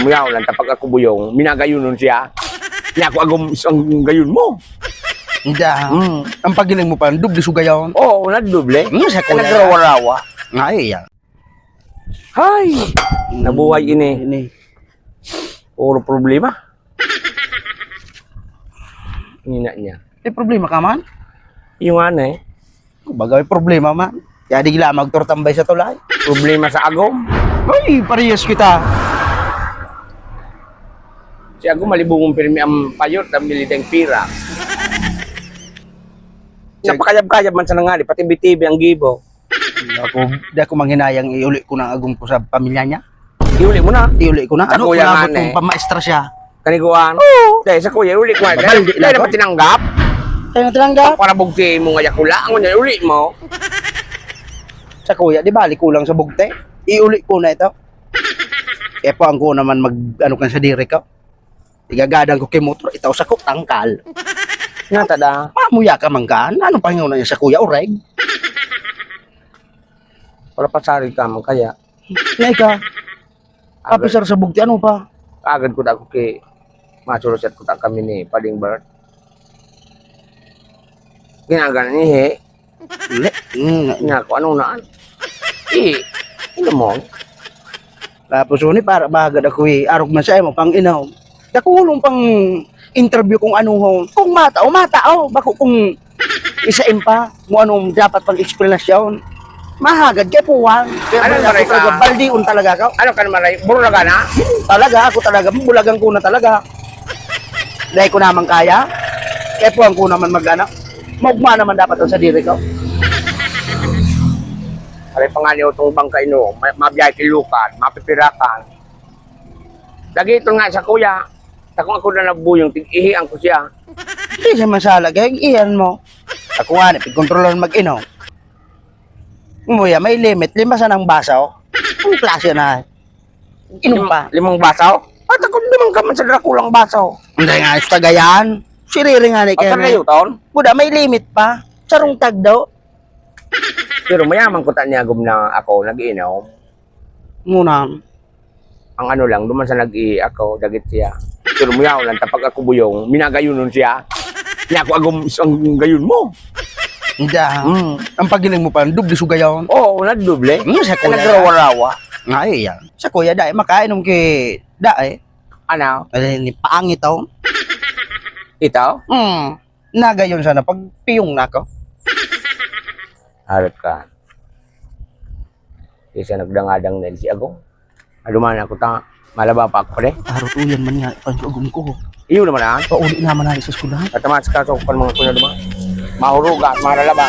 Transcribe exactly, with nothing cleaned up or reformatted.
Muyaw lang, tapag ako buyong, minagayunon siya. Niya ako agom ang gayon mo. Hindi ah. Mm. Ang paghiling mo pa, doble sugayon. Oo, nagdoble. Mm, sa kuya. Nagrawa-rawa. Ay, yan. Hay! Nabuhay ini. Ini. Puro problema. Ina niya. May problema ka man? Yung ano eh. Kumbaga may problema man. Kaya di gila magturtambay sa tulay. Problema sa agom. Ay, parehas kita. Si agom malibungon pirmi ang payot, ang milideng pira. Napakayab-kayab man sa nangani, pati bitibi ang gibo. Ako, di ako manghinayang iuli ko ng agom ko sa pamilya niya. Iuli mo na. Iuli ko na. Sa Ano, kuya kunabot nga, kong eh. pamaestra siya. Kaniguan. Oo. Dahil sa kuya, iuli ko nga. Babal, Dahil, di dahil na na ba tinanggap? Kaya na tinanggap. Para bugti mo nga yakula, ang unya, uli mo. Sa kuya, di bali kulang sa bugte. Iuli ko na ito. Kaya po ang ko naman mag, ano kan sa diri ko. Igagadan ko kay motor, itaw sa ko, tangkal. Nata da. Mamuya ka man kan. Ano pa yun na sa kuya, oreg? Para pasari ka man kaya. Na ika, apisar sa bugti, ano pa? Agad ko ta ko kay masurusyat ko ta kami ni Pading Bert. Ginagana ni he. Uli. Mm. Nga ko, anong naan? Eh, ino mo? Tapos uni para magad ako eh, arog man sa imo, pang inaw. Dakulong pang interview kung ano ho. Kung matao, matao. Bako kung isa pa, kung anong dapat pang explanation. Mahagad kay puwang. Kaya Ano ako maray ka? Talaga, baldion talaga ka. Ano ka naman, Ray? Buro na ka na? Talaga, ako talaga, bulagan ko na talaga. Dahil ko naman kaya, kaya puwang ko naman mag-ano. Maugma naman dapat ang sadiri ko. Aray pa nga niyo itong bangka ino, ma- mabiyay kilukan, mapipirakan. Lagi ito nga sa kuya, sa kung ako na nabuyong, tig-ihian ko siya. Hindi siya masala, kaya iyan mo. Ako nga, pigkontrolan mag-inom. Umuya, may limit, lima sa nang baso. Ang klase na. Inom pa. Limang baso? At ako naman ka man sa drakulang baso. Hindi nga, sa tagayan. Siriri nga ni At sa Kemi. kayo taon? Buda, may limit pa. Sarong tagdaw. Pero mayaman ko ta niya gum na ako, nag-iinom. Muna. Ang ano lang, duman sa nag-i ako, dagit siya. Pero muyaw lang, tapag ako buyong, minagayunon siya. Niya ako agom ang gayon mo. Hindi ah. Mm. Ang paghiling mo pa, doble sugayon. Oo, nagdoble. Mm, sa kuya. Nagrawa-rawa. Nga, iya. Sa kuya, dai, makainom kay dai. Ano? Ay, ni paangit oh. Ito? Hmm. Nagayon sana pag piyong na ako. Harap ka. Isa nagdangadang na si Agong. Aduman ako ta, malaba pa ako pare. Arot uyan man nga, ipan sa agom ko. Iyo naman ah. Pauli naman na sa eskwelahan. At mas kaso ko mga kuya duman. Mahuruga at maralaba.